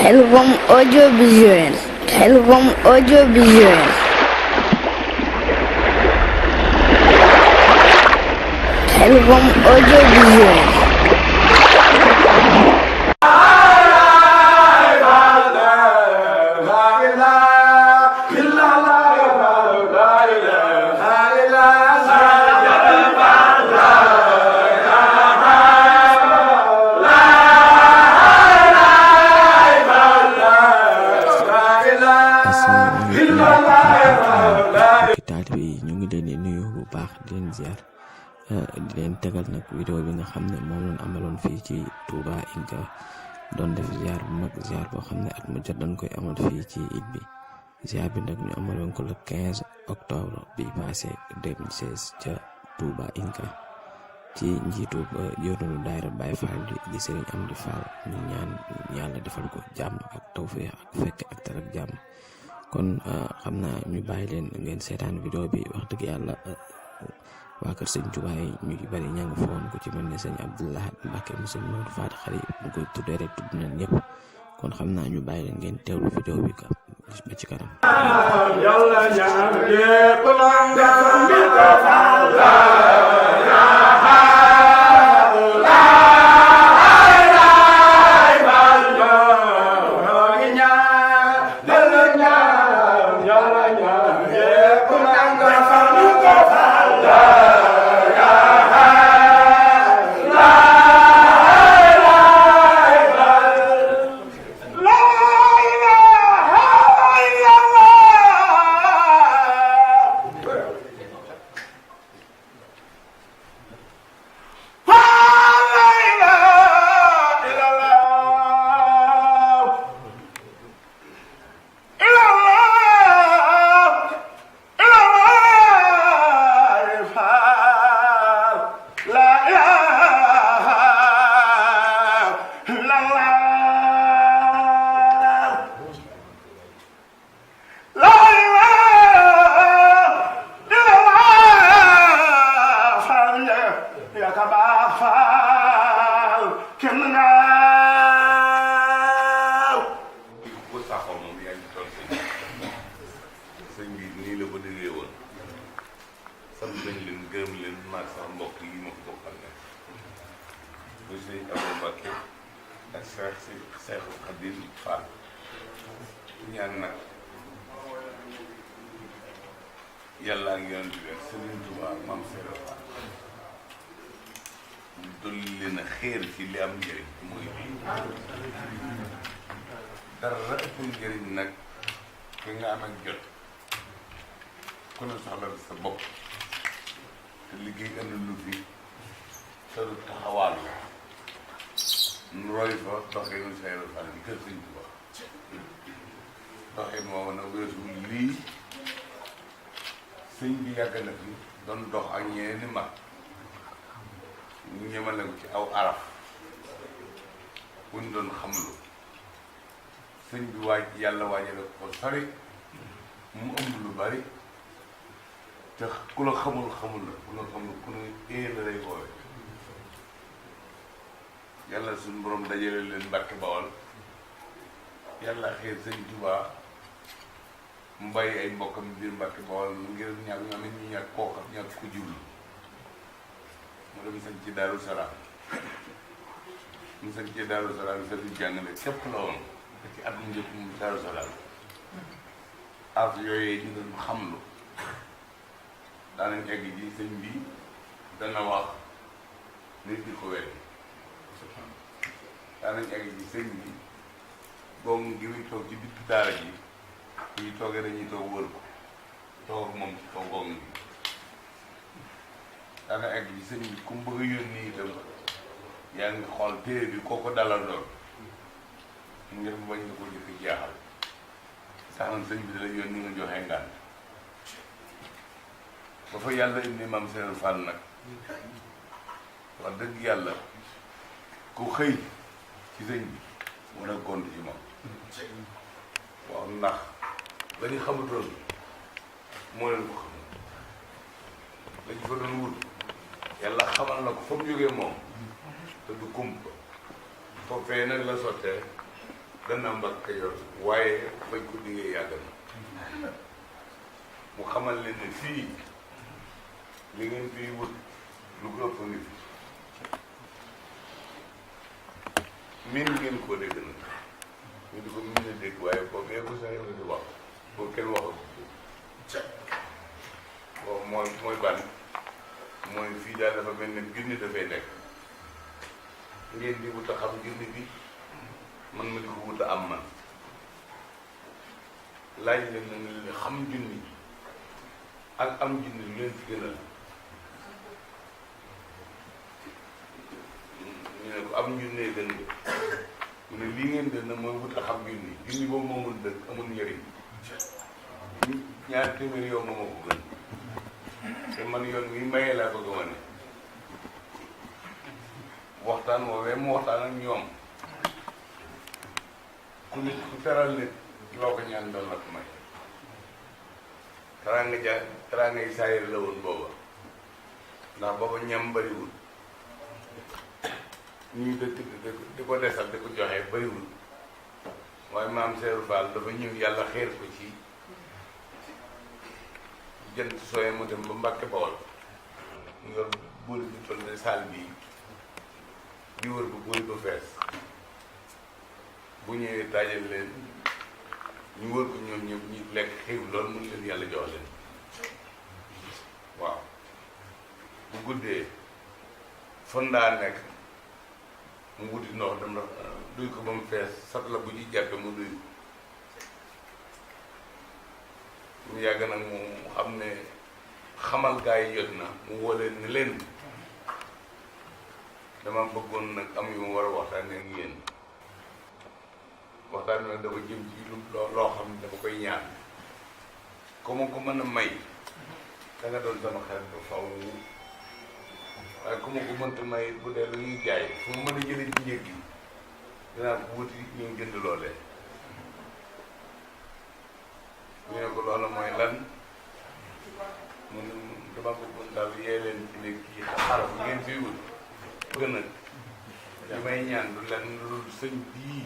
Khelcom audiovisuel. Khelcom audiovisuel. Khelcom audiovisuel. taalibe yi ñu ngi leen di nuyu bu baax di leen ziar di leen tegal nag vidéo bi nga xam ne moom lañ amaloon fii ci Touba Inca doon def ziar bu mag ziar boo xam ne at mu jot dañ koy amal fii ci it bi ziar bi nag ñu amaloon ko le 15 octobre bi passé 2016 ca Touba Inca ci njiitu jëwriñu daayira Baye Fall di Serigne Amdi Fall ñu ñaan yàlla defal ko jàmm ak tawfeex ak fekk ak tar ak jàmm. kon xam naa ñu bàyyi leen ngeen seetaan vidéo bi wax dëgg yàlla waa kër sëñ Touba yi ñu bari ña nga foon ku ci mel ne sëñ Abdoulahat Mbacke mu sëñ Maodo Faat xari bu koy tuddee rek tudd nañ ñëpp kon xam naa ñu bàyyi leen ngeen teewlu vidéo bi ka ba ci kanam. sëñ bi nii la ko déggee woon sant nañ leen gërëm leen maag sax mbokk yi ma ko bokkal ne muy sëñ Abou Mbacké ak Seexul Xadim Fall ñaan nag yàlla ak yoon bi rek Sëriñ Tuubaa Maam Seera Fall ñu dolli leen a xéer ci li am njëriñ mooy bii dara ëppul njëriñ nag fi nga am ak jot ku ne soxla sa bopp te liggéey ënd lu fi te du taxawaal la nu roy fa doxinu Seera Fall bi kër Sëñ Tuubaa doxin moo mën a weesu lii sëñ bi yàgg na fi doon dox ak ñeeni mag ñu ñemale ko ci aw araf buñ doon xamlu sëñ bi yàlla waajale ko sori mu ëmb lu bari te ku la xamul xamul la ku la xamul ku ne la lay woowe yàlla suñu borom dajale leen Mbàkke Bawol yàlla xëy sëñ Tuubaa mu bàyyi ay mbokkam biir Mbàkke Bawol ngir ñàkk nga ñu ñàkk kooka ñàkk ko jublu mu dem sañ ci Daaru Salaam mu sañ ci Daaru Salaam sëriñ jàngale képp la woon ci at mu njëkk mu Daaru Salaam af yooyee ñu doon xamlu daanañ egg ji sëñ bi dana wax nit di ko weddi daanañ egg ji sëñ bi boobu ngi muy toog ci bitt daara ji bu ñu toogee dañuy toog wër ko toog ak moom ci kaw gong bi daana egg ji sëñ bi ku mu bëgg a yónni itam yaa ngi xool téere bi kooko dalal doon ngir mu bañ nga ko jëkk jaaxal sax na sëñ bi dala yónni nga joxe ngaan ba fa yàlla indi Maam Seera Fall nag wax dëgg yàlla ku xëy ci sëñ bi mën a gont ci moom waaw ndax la ñu xamutoon moo leen ko xamul lañ fa doon wut yàlla xamal na ko fa mu jógee moom te du kumpa foofee nag la sottee gannaaw Mbàkke Kajoor waaye bañ ko liggéey yàgg na mu xamal leen ne fii li ngeen fii wut lu ko ëpp ngi fi miin ngeen koo dégg na ñu di ko miin a dégg waaye boobu yëpp sax yow di wax boobu kenn waxatu boobu mooy ban mooy fii daal dafa mel ne junni dafay nekk ngeen di wut a xam junni bi man ma di ko wut a am man laaj leen na ne leen xam junni ak am junni lu leen fi gënal ñu ne ko am junnee gën de mu ne lii ngeen gën na mooy wut a xam junni boobu moomul dëgg amul njëriñ ñaar téeméer yow mooma ko gën te man yoon wi mayee laa bëgg a wane waxtaan woowee mu waxtaan ak ñoom ku nit ku teral nit loo ko ñaan doon la ko may teraanga yi saayir la woon booba ndax booba ñam bariwul ñuy di ko desal di ko joxe bariwul waaye maam Seeru Faal dafa ñëw yàlla xeer ko ci jant sooyee mu dem ba Mbàkke Bawol mu yor booli bi toll ne saal bii di wër bu booli ba fees bu ñëwee taajal leen ñu wër ko ñoom ñëpp ñu lekk xiif loolu mun leen yàlla jox leen waaw bu guddee fondaa nekk mu wuti ndox dem duy ko ba mu fees sat la bu ñuy jàppe mu duy mu yàgg nag mu xam ne xamal gaa yi jot na mu woo leen ne leen dama bëggoon nag am yu ma war a waxtaanee ak yéen waxtaan nag dafa jëm ci loo xam ne dama koy ñaan ko ma ko mën a may da nga doon sama xarit ba faw waaye ku ma ko mënta may bu dee lu ñuy jaay fu mu mën a jëlee ci njëg gi dinaa ko wuti ñëw jënd loolee ñu ne ko loolu mooy lan mu ne dama bëggoon daal yee leen ci ne kii xaraf ngeen fiy wut bëgg nag li may ñaan du leen lu sëñ bii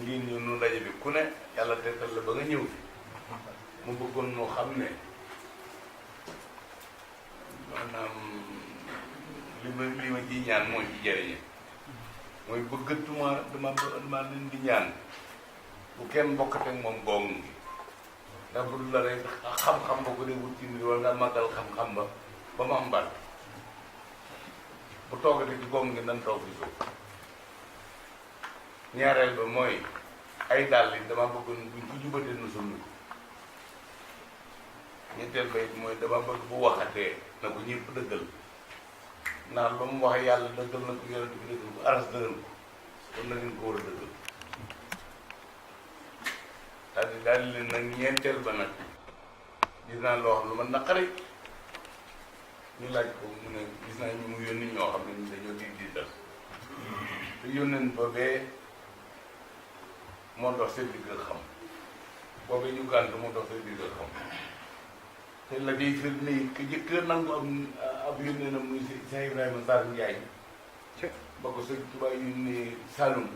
ngeen ñëw nu ndaje bi ku ne yàlla teetal la ba nga ñëw fi mu bëggoon noo xam ne maanaam li ma ciy ñaan moo ci jëriñe mooy bëggatuma dama leen di ñaan bu kenn bokkate moom gong gi ndax bu dul la rek xam-xam ba ko dee wut ci nit wala nga màggal xam-xam ba mu am baat bu toogate ci gong gi nan toog fi suuf ñaareel ba mooy ay dàll yi dama bëggoon buñ ko jubatee nu summi ko ñetteel ba it mooy dama bëgg bu waxatee na ko ñëpp dëggal ndax lu mu wax yàlla dëggal na ko yonent bi dëggal ko aras dëggal ko kon na ngeen ko war a dëggal daal di leen nag ñeenteel ba nag gis naa loo xam lu ma naqari ñu laaj ko mu ne gis naa ñu mu yónni ñoo xam ne dañoo diital te yónneen ba bee moo dox seen diggal xam boobee ñu gànt moo dox seen diggal xam te la day firnde it que jëkk nangu ab yónnee na muy Cheikh Ibrahima Sarr Ndiaye ba ko sëñ Tuubaa yónnee Saloum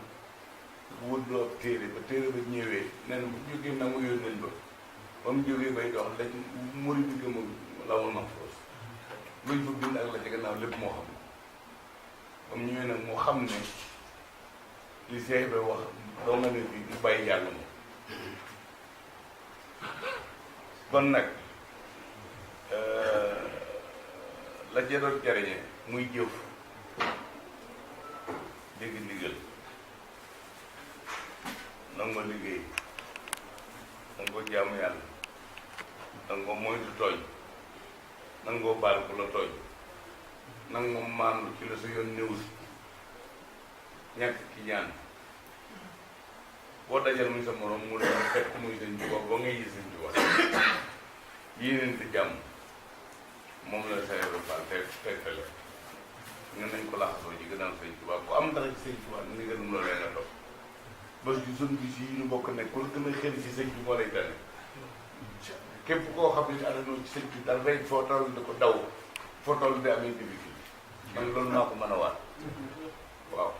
bu wut ab téere ba téere ba ñëwee nee na bu jógee nangu yónneen ba mu jógee bay dox lañ muri bi gëma lawul ma foos luñ fa bind ak la ci gannaaw lépp moo xam ba mu ñëwee nag moo xam ne li Cheikh Ibrahima wax doo nga ne bi mu bàyyi yàlla moom kon nag la jëdoon jariñe muy jëf dégg ndigal nangoo liggéey nangoo jaamu yàlla nangoo moytu tooñ nangoo baal ku la tooñ nangoo maandu ci la sa yoon néew si ñàkk ci ñaan boo dajal muy sa morom mu ne fekk muy sëñ Tuubaa ba ngay gis sëñ Tuubaa yéeneen jàmm moom la Cheikh Ibrahima Fall tegtale nga nañ ko laxasoo ji gënal sëñ Tuubaa ku am dara ci sëñ Tuubaa ni nga gënum loolee nga toog bés bi suñ bis yi ñu bokk nekk ku la gën a xëri ci sëñ bi moo lay tane képp koo xam ne àndanoo ci sëñ bi dara rek foo toll di ko daw foo toll di amee difficulté man loolu maa ko mën a waat waaw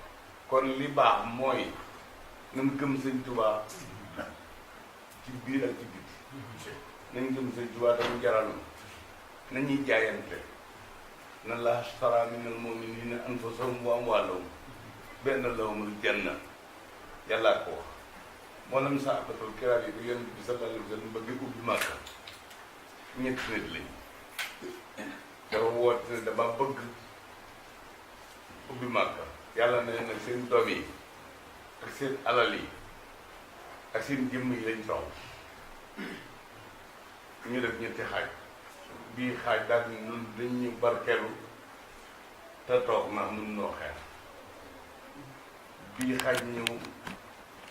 kon li baax mooy nañ gëm sëñ Tuubaa ci biir ak ci biti nañ gëm sëñ Tuubaa damu jaral na nañuy jaayante na laa ashtara minal mu'minina anfusahum wa amwaalahum benn lahumul janna yàllaa ko wax moo lam sahabatul kiraam yi bu yonent bi sallallahu alayhi wa sallam bëgg ubbi Màkka ñetti nit lañ dafa woote ne dama bëgg ubbi Màkka yàlla ne nag seen doom yi ak seen alal yi ak seen jëmm yi lañ soxla ñu def ñetti xaaj bii xaaj daal ñun dañ ñu barkeelu te toog naa mun noo xeex bii xaaj ñëw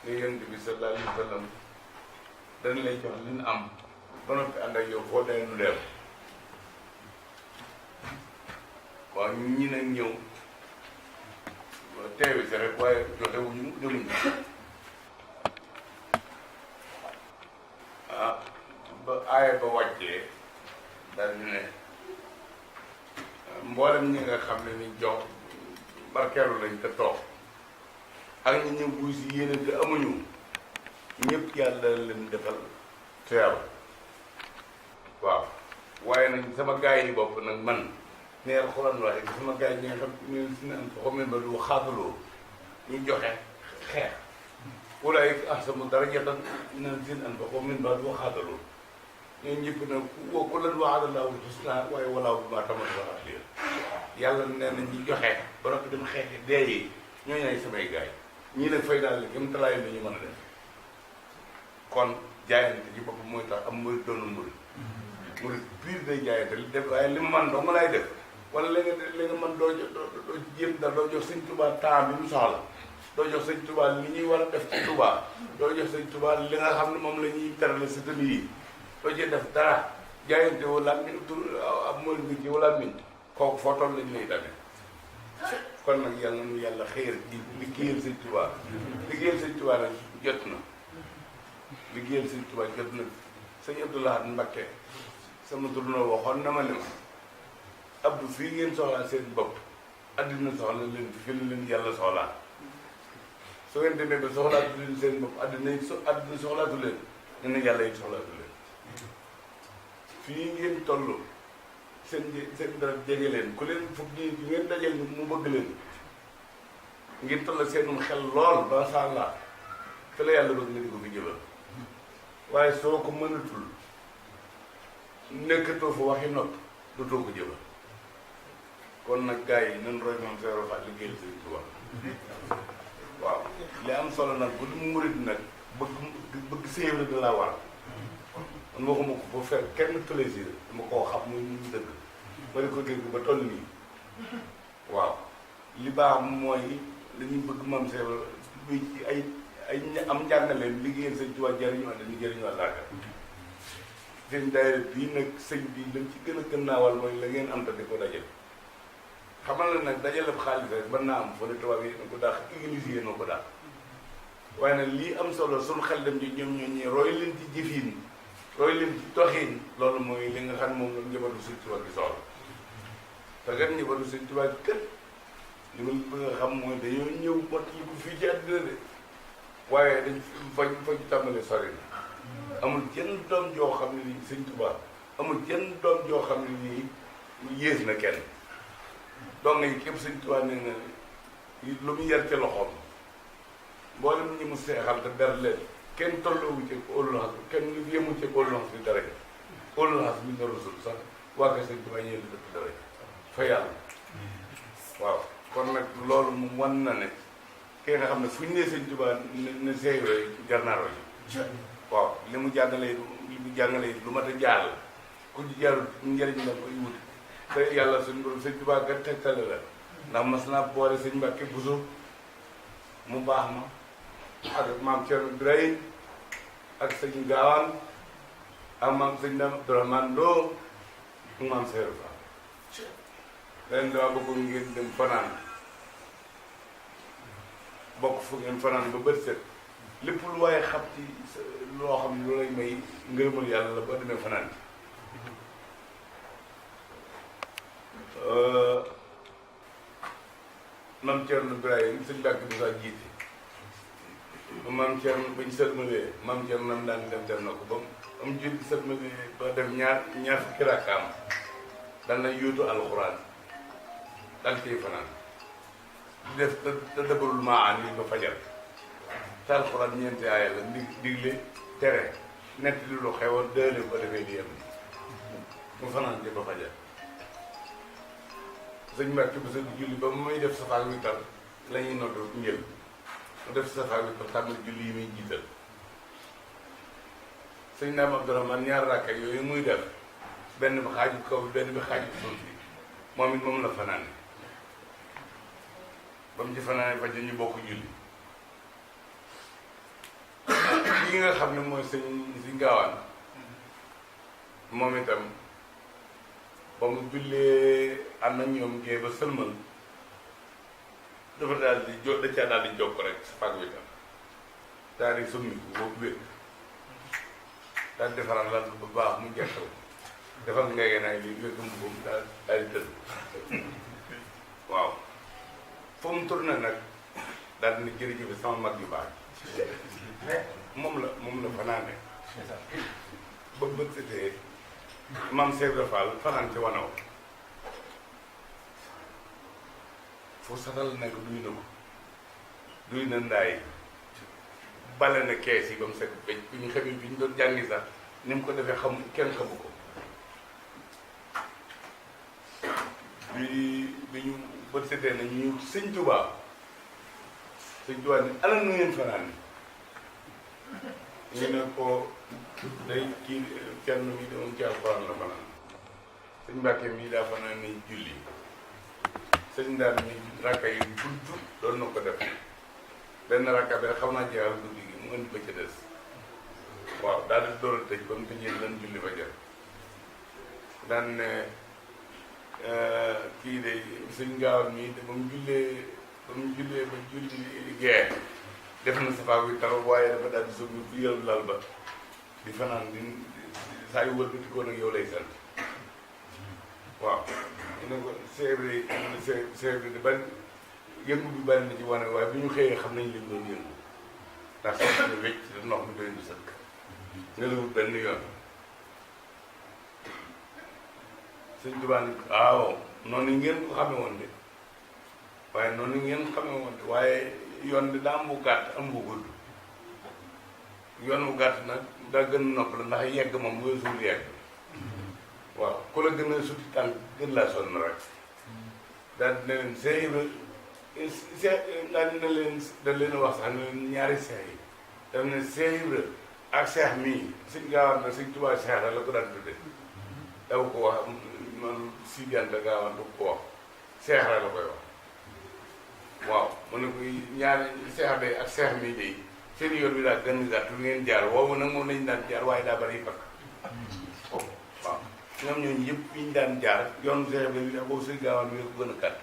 ne yonent bi sallallahu alayhi wa sallam dañ lay jox li ñu am ba noppi ànd ak yow foo dee nu dem waaw ñi nag ñëw teewi si rek waaye joxewuñu demuñu ba aaya ba wàccee daal di ne mboolem ñi nga xam ne ni jox barkeelu lañ te toog ak ñi ñu buy si yéene te amuñu ñëpp yàlla leen defal teew waaw waaye nag sama gaay yi bopp nag man nee Alxuraan waxe sama gaay yi ñi nga xam ne si ne am fa xamen ba du xaataloo ñu joxe xeex ulaa'ika ahsanu darajatan mina llaziina anfaquu min ba'du wa qaataluu ñooñu ñëpp nag wa kullan wa'ada Allaahu l-husnaa waaye wallaahu bimaa ta'maluuna basiir yàlla nee na ñi joxe ba noppi dem xeexi dee yi ñooñu ay samay gaay ñii nag fay daal gëm talaay la ñu mën a def kon jaayante ci bopp mooy tax am murid doonu murid murid biir day jaayante li def waaye li mu man dong lay def wala li nga mën doo jéem dara doo jox sëñ Tuubaa temps bi mu soxla doo jox sëñ Tuubaa li ñuy war a def ci Tuubaa doo jox sëñ Tuubaa li nga xam ne moom la ñuy terale si tëli yi doo ci def dara jaayante wala mi tur ab murid bi ci wala min kooku foo toll lañu lay demee kon nag yàlla nu yàlla xëyal ci liggéeyal sëñ Tuubaa liggéeyal sëñ Tuubaa nag jot na liggéeyal sëñ Tuubaa jot na sëñ Abdou Lahad Mbacké sama turno waxoon na ma ne ma Abdou fii ngeen soxlaa seen bopp addina soxla leen fi la leen yàlla soxlaa su ngeen demee ba soxlaatu leen seen bopp addina soxlaatu leen ne na yàlla it soxlaatu leen fii ngeen toll seen dara jege leen ku leen fukk ñi ngeen dajeel mu bëgg leen ngeen toll seenum xel lool masha Allah fi la yàlla bëgg nga di ko fi jëlal waaye soo ko mënatul nekkatoo fa waxi nopp dootoo ko jëlal kon nag gars yi nan roy moom Seex Faal liggéeyal Sëriñ Tuubaa waaw li am solo nag bu du murid nag bëgg séeréer da laa war man waxuma ko bu fekk kenn plaisir dama koo xam muy ñu dëgg ma di ko dégg ba toll nii waaw li baax mooy dañuy bëgg moom Seex bi ci ay am njàngaleen liggéeyal Sëriñ Tuubaa jëriñu dañuy jëriñu àllaaga seen daayira bii nag sëñ bi lañ ci gën a gënnaawal mooy la ngeen am te di ko dajale xamal na nag dajale xaalis rek mën naa am fële tubaab yi na ko daax église yi na ko daax waaye nag lii am solo suñu xel dem ci ñoom ñoo ñi roy leen ci jëfin roy leen ci doxin loolu mooy li nga xam ne moom la njabootu Sëñ Tuubaa gi soxla te kat njabootu Sëñ Tuubaa gi kat li ma bëgg a xam mooy dañoo ñëw mot li ko fii ci àddina de waaye dañ fañ tàmbalee sori na amul jenn doom joo xam ne nii Sëñ Tuubaa amul jenn doom joo xam ne nii yées na kenn doom yi képp Sëñ Tuubaa nee na lu mu yar ci loxoom mboolem ñi mu seexal te ber leen kenn tolloowu ci óolulas kenn yemu ci óolulas bi dara óolulas bi nga rusul sax waa kay Sëñ Tuubaa ñëw di dëpp dara fa yàlla waaw kon nag loolu mu wan na ne ki nga xam ne fu ñu nee Sëñ Tuubaa ne seey yooyu jar naa roy waaw li mu jàngalee lu mat a jaar la ku ci jaarul njëriñ la koy wuti te yàlla suñu borom Sëñ Tuubaa kat tegtale la ndax mas naa boole Sëñ Mbàkke Buso mu baax ma ak maam Cerno Ibrahim ak Sëñ Gaawaan ak maam Sëñ Dam Abdourahmane Lo ak maam Seeru Faal leen dama bëgg ngeen dem fanaan bokk fu ngeen fanaan ba bët set lépp lu waaye xam ci loo xam ne lu lay may ngërëmal yàlla la ba demee fanaan maam Cerno Ibrahim Sëñ Mbàkke Buso jiite maam Thierno bañ sëlmalee maam Thierno nam daan def na ko ba am julli sëlmalee ba def ñaar fukki rakkaam dal na yóotu alxuraan dal ciy fanaan di def te dëbarul maa an yi ba fajar te alxuraan ñeenti aaya la digle tere nett li lu xewoon dële ba defee di yem mu fanaan ci ba fajar sëñ Mbàkke ba sa julli ba muy def safaak witar la ñuy nodd njël mu def safaak witar tàmbali julli yi muy jiital sëñ Naam Abdourahmane ñaar rakka yooyu muy def benn bi xaaju kaw bi benn bi xaaju suuf bi moom it moom la fanaane ba mu ci fanaane fajar ñu bokk julli yi nga xam ne mooy sëñ Gaawaan moom itam ba mu jullee am na ñoom gée ba sëlmal dafa daal di da caa daal di jokk rek sa fag wi tam daal di summi ko boobu wér daal di defaral lal ba baax mu jeexal defal ngay naay li wér mu boobu daal di tëdd waaw foo mu tourné nag daal di ne jërëjëf sama mag yu baax moom la fanaane ba bët setee maam Seydou Fall fanaan ci wanaw fu satal nekk duy na ndaay bale na kees yi ba mu set bëj bu ñu xamee bi ñu doon jàngi sax ni mu ko defee kenn xamu ko bi ñu bët setee na ñu sëñ Tuubaa ni ala nu ngeen fanaan ni ñu ne ko day kii kenn mi demoon ci alxuraan la fanaan sëñ Mbàkke mii daa fanaan ni julli sëñ Ndaan mi rakka yi gudd doon na ko def benn rakka bi xam naa jeexal guddi gi mu indi ba ca des waaw daal di door a tëj ba mu tëjee lan julli ba jël daan ne kii de sëñ Gaawaan mii ba mu jullee ba julli gee def na safaak wi taxaw waaye dafa daal di sëgg fi yël lal ba di fanaan di saa yu wëlbati ko nag yow lay sant waaw mu ne ko seebre di bari yëngu bi bari na ci wane waaye bi ñu xëyee xam nañ leen doon yëngu ndax sax ne wécc te ndox mi doy du sëkk nga lawut benn yoon sëñ Tuubaa ni waaw noonu ngeen ko xame woon de waaye noonu ngeen xame woon de waaye yoon bi daa am bu gàtt am bu gudd yoon bu gàtt nag daa gën a nopp la ndax yegg moom weesul yegg waaw ku la gën a suti tànk gën laa sonn rek daal dina leen seex daal dina leen da leen wax sax ne leen ñaari seex yi daf ne Seex Ibra ak seex mii sëñ Gaawaan na sëñ Tuubaa seex la ko daan tudde daw ko wax man si ganta Gaawaan du ko wax seex la koy wax waaw mu ne ko ñaari seex day ak seex mii day seen yoon bi daa gën gàtt lu ngeen jaar woowu nag moom lañu daan jaar waaye daa bari bakk waaw ñoom ñooñu yëpp yi ñu daan jaar yoonu seex bi daa boobu sëñ Gaawaan bi ko gën a gàtt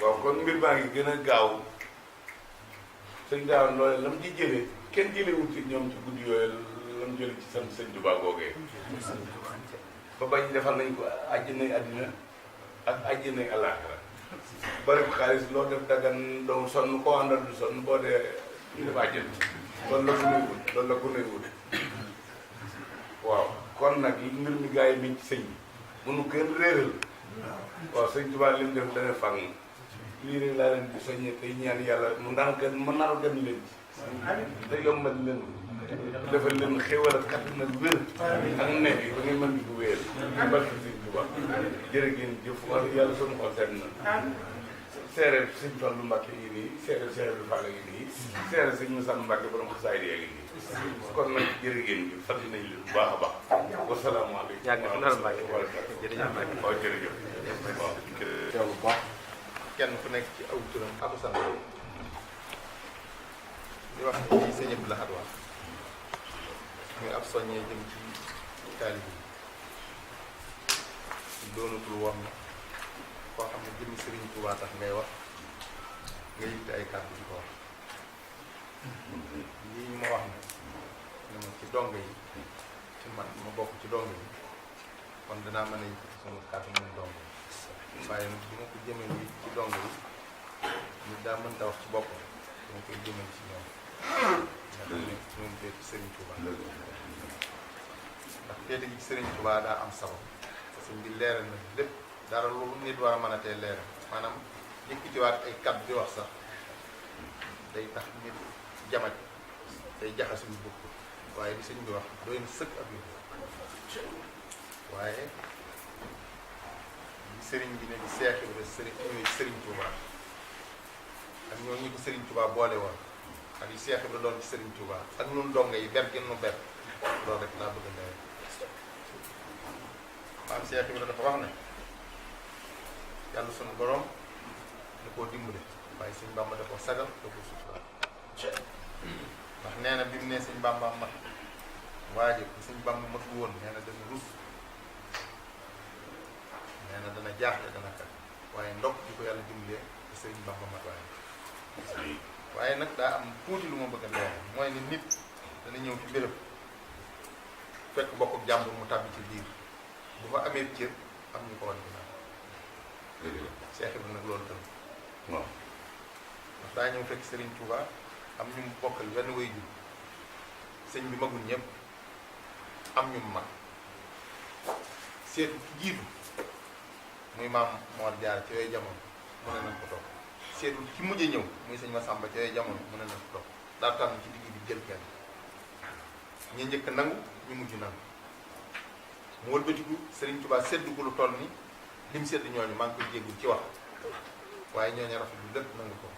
waaw kon mbir baa ngi gën a gaaw sëñ Gaawaan loole la mu ci jëlee kenn jëlewul ci ñoom ci guddi yooyu la mu jële ci sant sëñ Tuubaa googee ba bañ defal nañ ko àjjanay àddina ak àjjanay àllaaxira bari ko xaalis loo def daggan doo sonn koo àndal du sonn boo dee ñu def àjjana loolu la ku nuy wut waaw kon nag mbir mi gars yi mi ci sëñ bi bu nu kenn réeral waaw sëñ Tuubaa li mu def dana fang lii rek laa leen di soññee tey ñaan yàlla mu nar gën leen te yombal leen defal leen xéwal ak kattan ak wér ak nekk ba ngeen mën di ko wéyal barke sëñ Tuubaa jërë ngeen jëf wax yàlla sunu xol sedd na seere sëñ Fallu Mbàkke yi nii seere lu Fall yi nii seere sëñ Musaa Mbàkke borom xasaay yi nii kon nag jërë ngeen jëf sant nañ leen bu baax a baax wasalaamaaleykum waaw jërëjëf waaw teewlu bu baax kenn ku nekk ci aw turam ak sant di wax ci sëñ Abdou Lahad wax muy ab soññee jëm ci taalibe yi doonatul wax na koo xam ne jëmmi Sëriñ Tuubaa tax ngay wax nga yitte ay kàddu di ko wax lii ñu ma wax nag ne ma ci dong yi ci man ma bokk ci dong yi kon danaa mën a yitte sama kàddu mun dong yi waaye nag bu ma ko jëmee ci dong yi nit daa mënta wax ci boppam dama koy jëmal ci ñoom ndax ñoom féete Serigne Touba ndax féete gi Serigne Touba daa am sabab sëñ bi leeral na lépp dara lu nit war a mën a tee leeral maanaam yëkkatiwaat ay kàddu di wax sax day tax nit jamaj day jaxase lu bokk waaye li sëñ bi wax doy na sëkk ak yóbbu waaye li sëriñ bi ne di Seex Ibra sëriñ Touba ak ñoo ñi ko sëriñ Touba boole woon ak yi Seex Ibra doon ci sëriñ Touba ak ñun donga yi ber gën nu ber loolu rek laa bëgg a leeral maam Seex Ibra dafa wax ne yàlla sunu borom da koo dimbale waaye sëñ Bàmba da koo sagal da koo sutural ndax nee na bi mu ne sëñ Bàmba mat waaje ko sëñ Bàmba matul woon nee na dana rus nee na dana jaaxle dana kat waaye ndokk di ko yàlla dimbalee te sëñ Bàmba mat waaye nag daa am tuuti lu ma bëgg a leer mooy ni nit dana ñëw ci béréb fekk bokk ak jàmbur mu tàbbi ci biir bu fa amee cër am ñu ko war ginnaaw Seex Ibra nag loolu tam waaw ndax daa ñëw fekk Serigne Touba am ñu mu bokkal wenn way jur sëñ bi magul ñëpp am ñu mu mag seetu ki jiitu muy maam Mor Jaara ci yooyu jamono mu ne nañ ko topp seetu ki mujj ñëw muy sëñ Masamba ci yooyu jamono mu ne nañ ko topp daa tànn ci digg bi jël kenn ñu njëkk nangu ñu mujj nangu mu wëlbatiku Serigne Touba seddu ko lu toll ni lim sedd ñooñu maa ngi koy jéggul ci wax waaye ñooñu rafet lu lépp nangu ko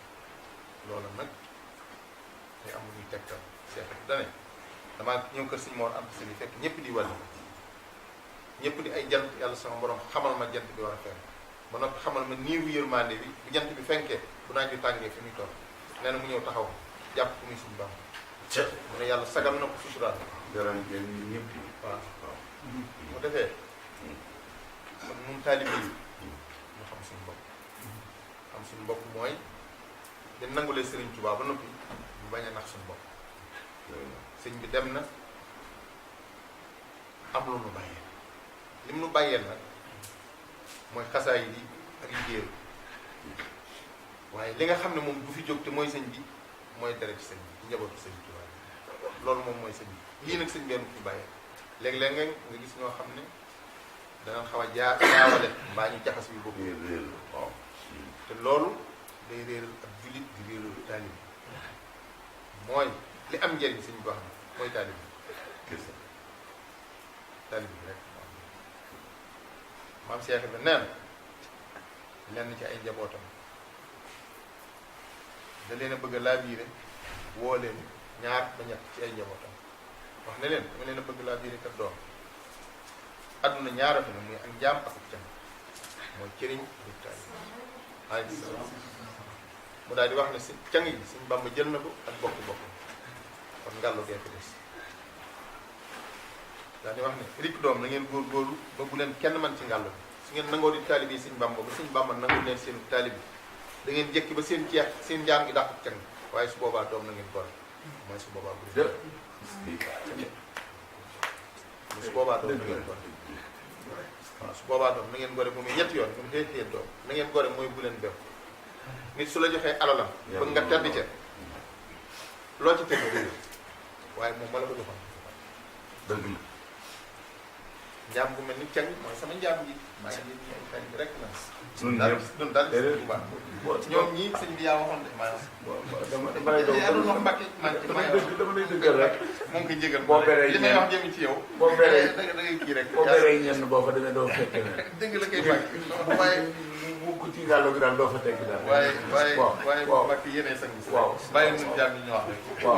loolu nag day amul ñuy tegtal Seex dane damaa ñëw kër Sëñ Mor Anta Sali fekk ñëpp di wàll ñëpp di ay jant yàlla sama borom xamal ma jant bi war a fenk ba noppi xamal ma niiwu yërmande bi bu jant bi fenkee bu naaj bi tàngee fi muy toll nee na mu ñëw taxaw jàpp ku muy Sëñ Bàmba mu ne yàlla sagal na ko suturaal ñëpp waaw mu defee kon ñun taalibe yi ñu xam suñu bopp xam suñu bopp mooy dañ nangulee Serigne Touba ba noppi ñu bañ a nax suñu bopp sëñ bi dem na am lu nu bàyyeel li mu nu bàyyeel nag mooy xasaay yi ak liggéeyal waaye li nga xam ne moom du fi jóg te mooy sëñ bi mooy deret sëñ bi njabootu sëñ Touba loolu moom mooy sëñ bi lii nag sëñ benn fi bàyyeel léeg-léeg nga gis ñoo xam ne danañ xaw a jaawale mbaa ñu jaxas yu boobu waaw te loolu day réeral ak jullit di réeral taalib mooy li am njëriñ sëñ bi wax na mooy taalib bi rek maam Seex Ibra neen lenn ci ay njabootam da leen a bëgg a laabiire woo leen ñaar ba ñett ci ay njabootam wax ne leen dama leen a bëgg laabiire kat doom adduna ñaara fi ne muy ak njaam ak can mooy cëriñ ak taali mu daal di wax ne si càng yi Sëñ Bàmba jël na ko ak bokk kon ngàllu gee fi des daal di wax ne rik doom na ngeen góorgóorlu ba bu leen kenn man ci ngàllu bi su ngeen nangoo di taalibe yi Sëñ Bàmba ba Sëñ Bàmba nangu leen seen taalibe da ngeen jëkki ba seen ceex seen njaam gi dàq càng waaye su boobaa doom na ngeen gore mooy su boobaa bu su boobaa doom na ngeen gore waaw su boobaa doom na ngeen gore bu muy ñetti yoon mu xëy doom na ngeen gore mooy bu leen bew nit su la joxee alalam bëgg nga tedd ca loo ci teg réer waaye moom ma la ko joxoon dëgg la njaam bu mel ni càng mooy sama njaam ji maa ngi leen ay tali bi rek la ñun daal bu baax ñoom ñii sëñ bi yaa waxoon de maanaam dama lay doon yàlla wax Mbàkke man ci may wax dama lay dëggal rek moom ko jégal boo beree li may wax jëmi ci yow boo beree da ngay kii rek boo beree ñenn boo fa demee doo fekk ne dëgg la koy Mbàkke waaye bu ko ci ngàllu gi daal doo fa tekki daal waaye Mbàkke yéenee sang bi waaw bàyyi nun jaam yi ñu wax rek waaw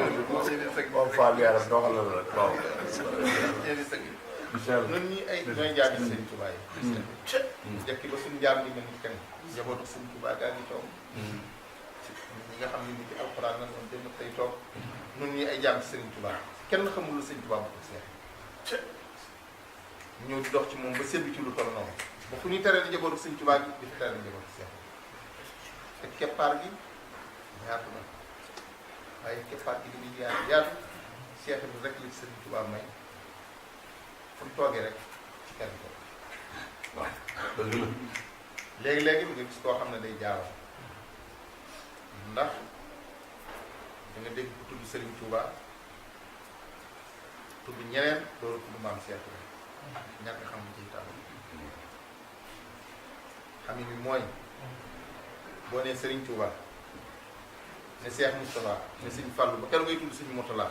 yéenee sang waaw Fall yaram doxal la rek waaw yéenee sang bi incha allah nun ñi ay ñooy jaam yi Sëñ Tuubaa yi jekki ba suñu jaam yi mel ni kenn njabootu Sëñ Tuubaa gaa ngi toog ñi nga xam ne ni ci alxuraan na noonu dem tey toog nun ñi ay jaam ci Sëñ Tuubaa kenn xamul lu Sëñ Tuubaa ma ko seex ñëw di dox ci moom ba séddu ci lu toll noonu ba fu ñuy teree di njabootu Sëñ Tuubaa gi di fi teree di njabootu seex te keppaar gi yaatu na waaye keppaar gi li muy yaatu seex bi rek la ci Sëñ Tuubaa may fu mu toogee rek ci kenn ko waaw dëgg la léegi-léegi nga gis koo xam ne day jaawal ndax da nga dégg ku tudd Serigne Touba tudd ñeneen loolu tudd maam Cheikh la ñàkk xam ci taal xam ni mooy boo nee Serigne Touba ne Cheikh Moustapha ne Serigne Fallou ba keroog ngay tudd Serigne Mourtala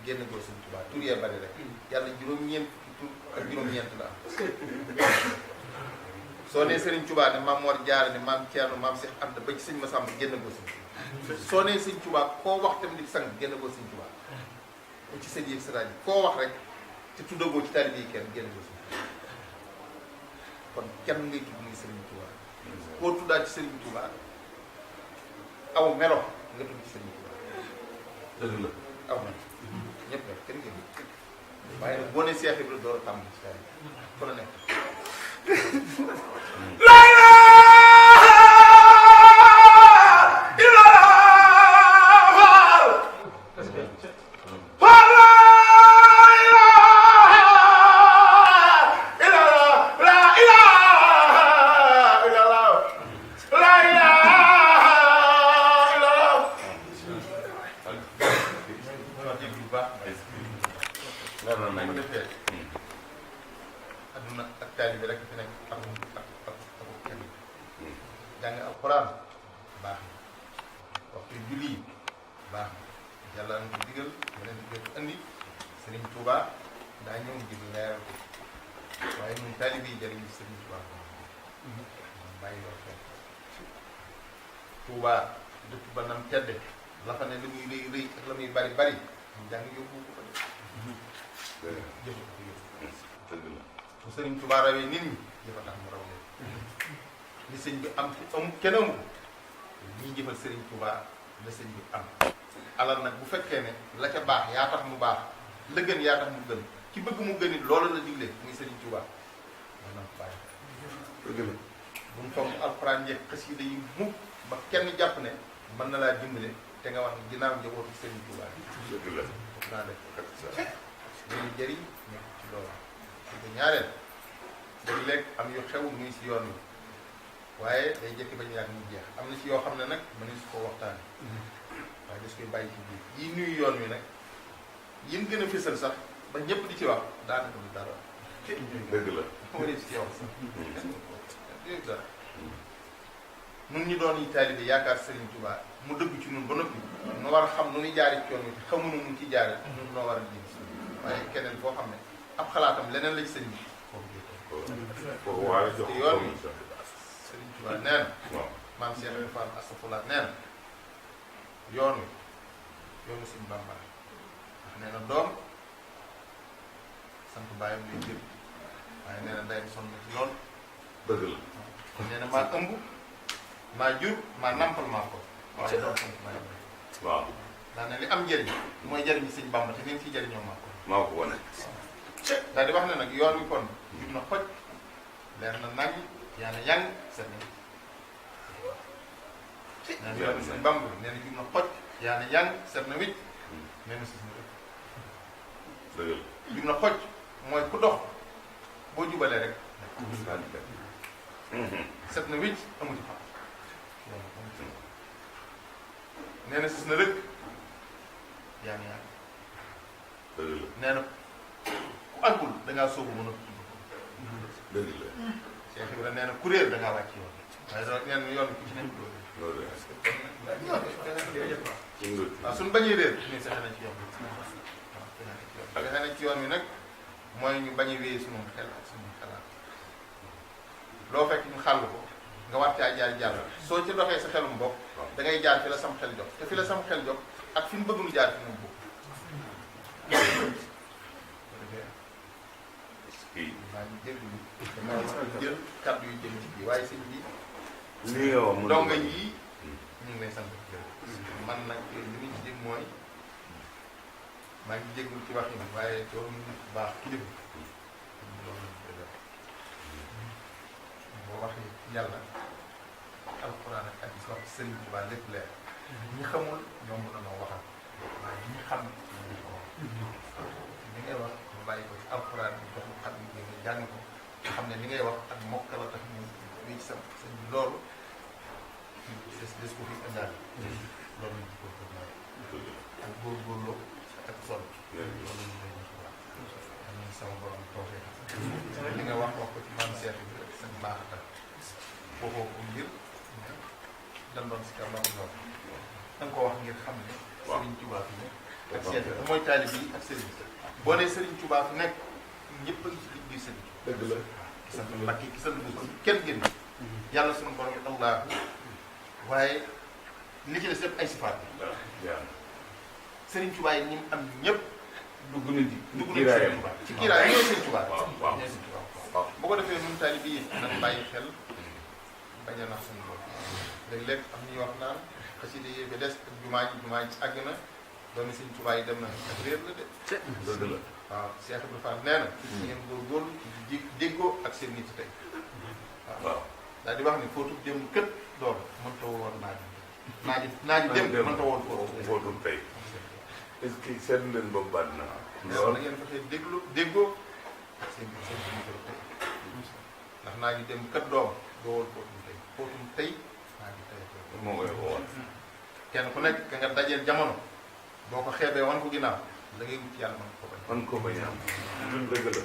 génn goo Serigne Touba tur yee bari rek yàlla juróom-ñeent tur ak juróom-ñeent la am soo nee Serigne Touba ne maam Mor Diarra ne maam Thierno maam Cheikh Anta ba ci Serigne Massamba génn goo Serigne soo nee Serigne Touba koo wax tamit di sang génn goo Serigne Touba mu ci sëñ yi sa rajo koo wax rek te tuddagoo ci taalibe yi kenn génn goo Serigne kon kenn ngay tudd muy Serigne Touba koo tuddaat ci Serigne Touba aw melo nga tudd ci Serigne Touba dëgg la aw melo ñëpp nag kenn génn waaye nag boo nee Cheikh Ibrahima door a tàmbali ci taalibe fa la nekk adduna ak taalibe rek fi nekk ak kenn jàng alxuraan baax na waxtu julli yi baax na yàlla na ko digal yeneen di ko andi Serigne Touba daa ñëw ngir leeral ko waaye ñun taalibe yi jëriñu Serigne Touba bàyyi loolu fekk Touba dëkk ba nam tedde la fa ne li muy rëy rëy ak la muy bari bari jàng yóbbu ko jëf dëgg la bu Serigne Touba rawee nit ñi jëfa tax mu raw leen li sëñ bi am kenn amu ko ñii jëfal Serigne Touba la sëñ bi am alal nag bu fekkee ne la ca baax yaa tax mu baax la gën yaa tax mu gën ci bëgg mu gën it loolu la digle muy Serigne Touba war na ko bàyyi dëgg la bu mu foog alxuraan yeeg xasida yi mukk ba kenn jàpp ne mën na laa dimbale te nga wax ne ginnaaw njabootu Serigne Touba dëgg la foofu naa def loolu jëriñ nekk ci loolu te ñaareel léeg-léeg am yu xew muy si yoon wi waaye day jëkki bañ yàgg mu jeex am na ci yoo xam ne nag mënees su ko waxtaane waaye des koy bàyyi ci biir yi nuyu yoon wi nag yin gën a fësal sax ba ñëpp di ci wax daanaka du dara dëgg la mënees ci wax sax dara nun ñu doon yi taalibe yaakaar Serigne Touba mu dëgg ci nun ba noppi nu war a xam nu ñuy jaari ci yoon wi te xamuñu mu ci jaare nun noo war a jëm waaye keneen foo xam ne ab xalaatam leneen la ci sëriñ bi foofu waaye jox te yoon wi Serigne Touba nee na waaw maam Cheikh Ibra Fall astafurlah nee na yoon wi yoonu Sëriñ Bamba ndax nee na doom sant bàyyam lay jël waaye nee na ndeyam sonn na ci lool dëgg la kon nee na maa ëmb maa jur maa nampal maa ko waaye doom sant bàyyam waaw daa ne li am njëriñ mooy njëriñu Sëriñ Bamba te neen ciy jëriñoo maa ko maa ko wane daal di wax ne nag yoon wi kon jub na xoj leer na nañ yaa na yang set na nee na yoon wi Sëriñ Bamba nee na jub na xoj yaa na yang set na wicc nee na sis na rek dëgg la jub na xoj mooy ku dox boo jubalee rek set na wicc amu ci xam nee na sis na rëkk yaa na yang dëgg la nee na ku àggul da ngaa sóobu mën a dëgg la Cheikh Ibra nee na ku réer da ngaa wàcc yoon waaye loolu nee na yoon bi ku ci nekk loolu loolu la waaw suñu bañee réer ñu fexe nañ ci yoon bi waaw fexe nañ ci yoon wi nag mooy ñu bañ a wéyee suñu xel ak suñu xalaat loo fekk ñu xàll ko nga war caa jaar jàll soo ci doxee sa xelum bopp da ngay jaar fi la sam xel jox te fi la sam xel jox ak fi mu bëgg nu jaar fi moom bopp maa ngi jégalu damaa jël kàddu yu jëm ci bii waaye sëñ bi lii nga wax mu donga yi ñu ngi lay sant man nag li ñu ci jëm mooy maa ngi jégalu ci wax yi waaye doon baax kilifa loolu boo waxee yàlla alxuraan ak hadiis wax ci Sëriñ Tuubaa lépp leer ñi xamul ñoom mën nañoo waxal waaye ñi xam ñu ko wax li ngay wax mu bàyyi ko ci alxuraan bi jox xam ni nga jàng ko nga xam ne li ngay wax ak mokk la tax ñu wéy ci sa sëñ bi loolu des ko fi indaale loolu ñu ko góorgóorlu ak sol loolu ñu lay def waaw am na sama borom toogee li nga wax ko ci maam Cheikh bi rek seen baax tax booboo ko ngir dan doon si kaw la lool da nga ko wax ngir xam ne Serigne Touba fi nekk ak Cheikh bi mooy taalib yi ak Serigne boo nee Serigne Touba fi nekk ñëpp a ngi ci biir Serigne dëgg la ki sant Mbacke ki sant Bousso kenn génn yàlla sunu borom Allah waaye li ci des lépp ay sifaat Serigne Touba yi ñi am ñëpp dugg na Serigne Touba ci kiiraay ñooy Serigne Touba ñooy Serigne Touba bu ko defee ñun taalib yi nañ bàyyi xel bañ a nax suñu bopp léeg-léeg am ñuy wax naan xasida yi ba des ak jumaa ji àgg na doomi Serigne Touba yi dem na ak réer la de dëgg la waaw Cheikh Ibrahima Fall nee na ngeen góorgóorlu ci déggoo ak seen nit tey waaw daal di wax ni footu démb kët doon mënta woon naaji démb mënta woon footum tey est-ce que seet leen boobu baat na loolu na ngeen fexee déggoo ak seen nit tey ndax naaji démb kët doom doo woon footum tey naaji tey moo koy woon kenn ku nekk ka nga dajeel jamono boo ko xeebee wan ko ginnaaw la ngay wut yàlla man ko bañ am ñun dëgg la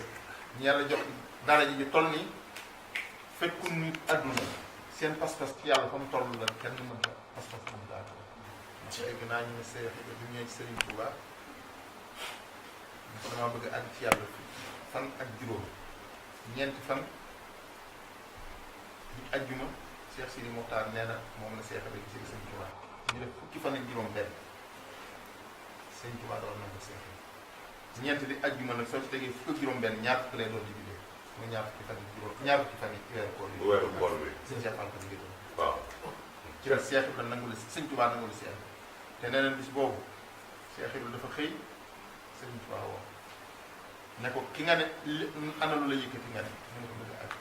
ñu yàlla jox dara ji ñu toll nii fekkul ni àdduna seen pas-pas ci yàlla fa mu toll la kenn mën a pas-pas moom daa ko dégg naa ñu ne Seex bi du ñëwee ci Serigne Touba dama bëgg a àgg ci yàlla fan ak juróom ñeenti fan di ajjuma Cheikh Sidi Mokhtar nee na moom la Seex bi ci Serigne Touba ñu def fukki fan ak juróom benn Serigne Touba doon na ko Seex ñeent di ajjuma nag soo ci tegee fukk ak juróom-benn ñaar fukk lay doon dividé muy ñaar fukki fan yi ñaar fukki fan yi weeru koor bi sëñ Cheikh Fall ko liggéey waaw ci la Cheikh Ibra nangu la sëñ Touba nangu la Cheikh te nee na bis boobu Cheikh Ibra dafa xëy sëñ Touba woo ne ko ki nga ne ana lu la yëkkati nga ne mu ne ko bëgg ak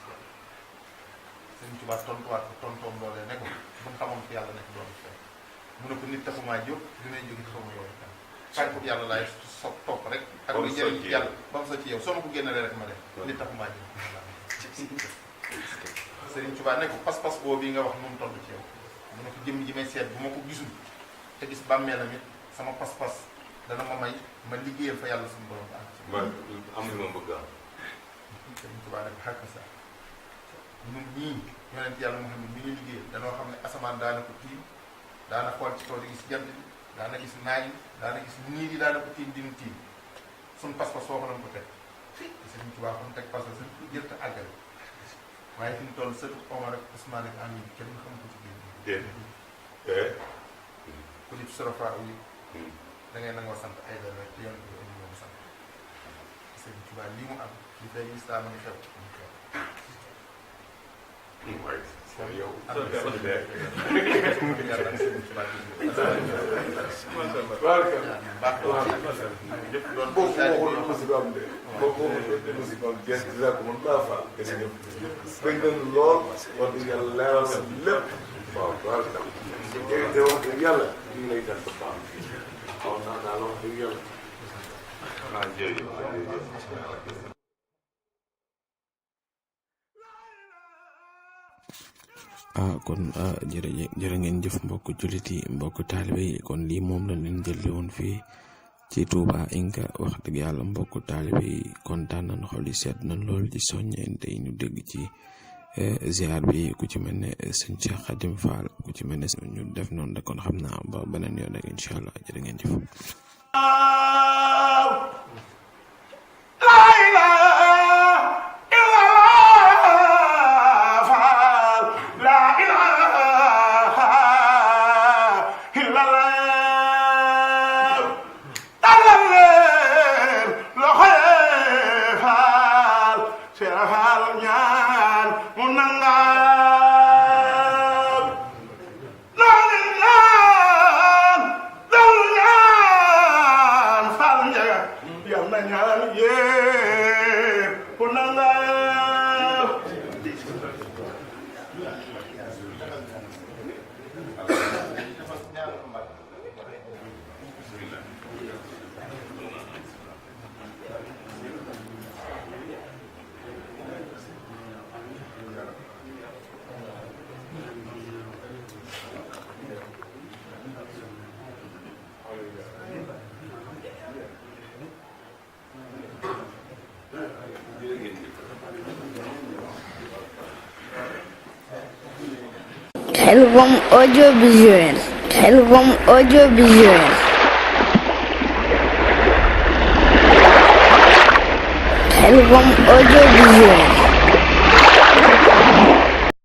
sëñ Touba tontuwaat ko tontoom loolee ne ko ba nga xamoon fi yàlla nekk doon fekk mu ne ko nit taxumaa jóg dinay jóge xaw ma yow kan tànku yàlla laay so topp rek ak lu jëriñ yàlla ba mu sa ci yow soo ma ko génnalee rek ma def nit taxumaa jóg Serigne Touba ne ko pas-pas boobu yi nga wax moom toll ci yow mu ne ko jëmm ji may seet bu ma ko gisul te gis bàmmeelam it sama pas-pas dana ma may ma liggéeyal fa yàlla suñu borom ba am li ma bëgg am Serigne Touba ne ko xàkk sa ñun ñii yonent yàlla Muhammad mi ñu liggéeyal danoo xam ne asamaan daana ko tiim daana xool ci kaw di gis jant bi daana gis naaj yi daana gis niir yi daana ko tiim dinu tiim suñu pas-pas foofu lañ ko teg Serigne Touba fa mu teg pas-pas sañ ko jël te àggale waaye fi mu toll sëtu Omar ak Ousmane ak Ami bi kenn xam ko ci génn ku di sorofa yi da ngay nangoo sant ay dal rek te yoon bi indi moom sant Serigne Touba lii mu am li fay lislaam a ngi xew yow kon jërë ngeen jëf mbokk jullit yi mbokk taalibe yi kon lii moom la leen jëlle woon fii ci Touba Inca wax dëgg yàlla mbokk taalibe yi kontaan nañ xol yi sedd nañ lool ci soññeente yi ñu dégg ci ziar bi ku ci mel ne sëñ Cheikh Khadim Fall ku ci mel ne ñu def noonu rek kon xam naa ba beneen yoon rek incha allah jërë ngeen jëf Khelcom audiovisuel. Khelcom audiovisuel. Khelcom audiovisuel.